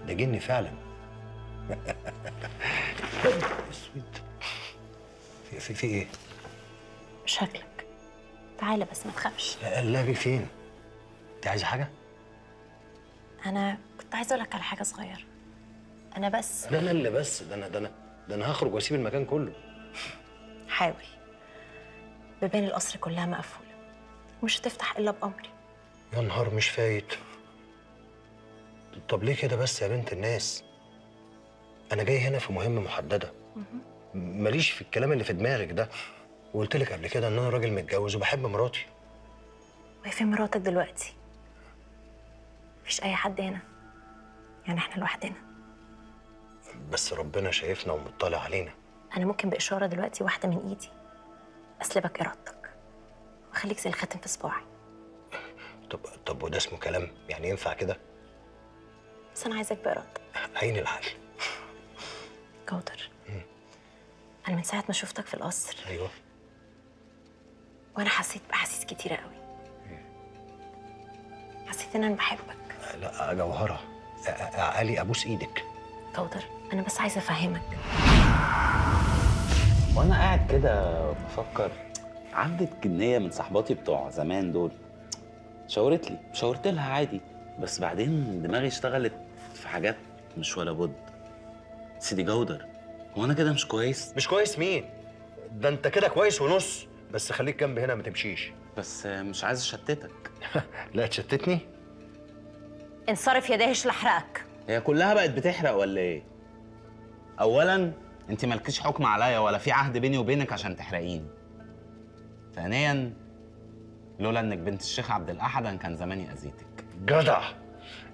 ده جني فعلا. اسود. في ايه؟ مش هاكلك، تعالى بس ما تخافش. لا بي فين؟ انت عايزه حاجة؟ انا كنت عايزه اقول لك على حاجة صغيرة. انا بس لا لا لا بس ده انا ده انا ده انا هخرج واسيب المكان كله. حاول، بيبان القصر كلها مقفولة ومش هتفتح الا بامري. يا نهار مش فايت. طب ليه كده بس يا بنت الناس؟ انا جاي هنا في مهمة محددة، ماليش في الكلام اللي في دماغك ده. وقلت لك قبل كده ان انا راجل متجوز وبحب مراتي. وهي فين مراتك دلوقتي؟ مفيش اي حد هنا، يعني احنا لوحدنا. بس ربنا شايفنا ومطلع علينا. انا ممكن باشارة دلوقتي واحدة من ايدي اسلبك ارادتك واخليك زي الخاتم في صباعي. طب وده اسمه كلام؟ يعني ينفع كده؟ بس انا عايزك بارادتك. عين العقل. جودر، انا من ساعة ما شفتك في القصر، ايوه، وانا حسيت باحاسيس كتيرة قوي. حسيت ان انا بحبك. لا جوهره، عقلي ابوس ايدك. جودر، انا بس عايزه افهمك. وانا قاعد كده بفكر، عدت جنيه من صحباتي بتوع زمان دول، شاورت لي، شاورت لها عادي، بس بعدين دماغي اشتغلت في حاجات مش ولا بد. سيدي جودر، هو انا كده مش كويس؟ مش كويس مين؟ ده انت كده كويس ونص، بس خليك جنب هنا ما تمشيش. بس مش عايز اشتتك. لا تشتتني؟ انصرف يا داهش لحرقك. هي كلها بقت بتحرق ولا ايه؟ اولا انت مالكيش حكم عليا ولا في عهد بيني وبينك عشان تحرقيني. ثانيا لولا انك بنت الشيخ عبد الاحد انا كان زماني اذيتك. جدع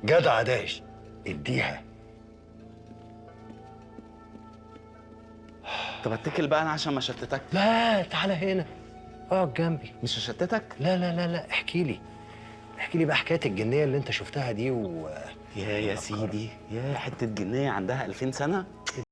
جدع يا داهش، اديها. طب اتكل بقى انا عشان ما اشتتك. لا تعالى هنا اقعد جنبي. مش هشتتك؟ لا لا لا لا، احكي لي، احكي لي بقى حكاية الجنيه اللي انت شفتها دي. و يا سيدي، يا حتة جنيه عندها 2000 سنة.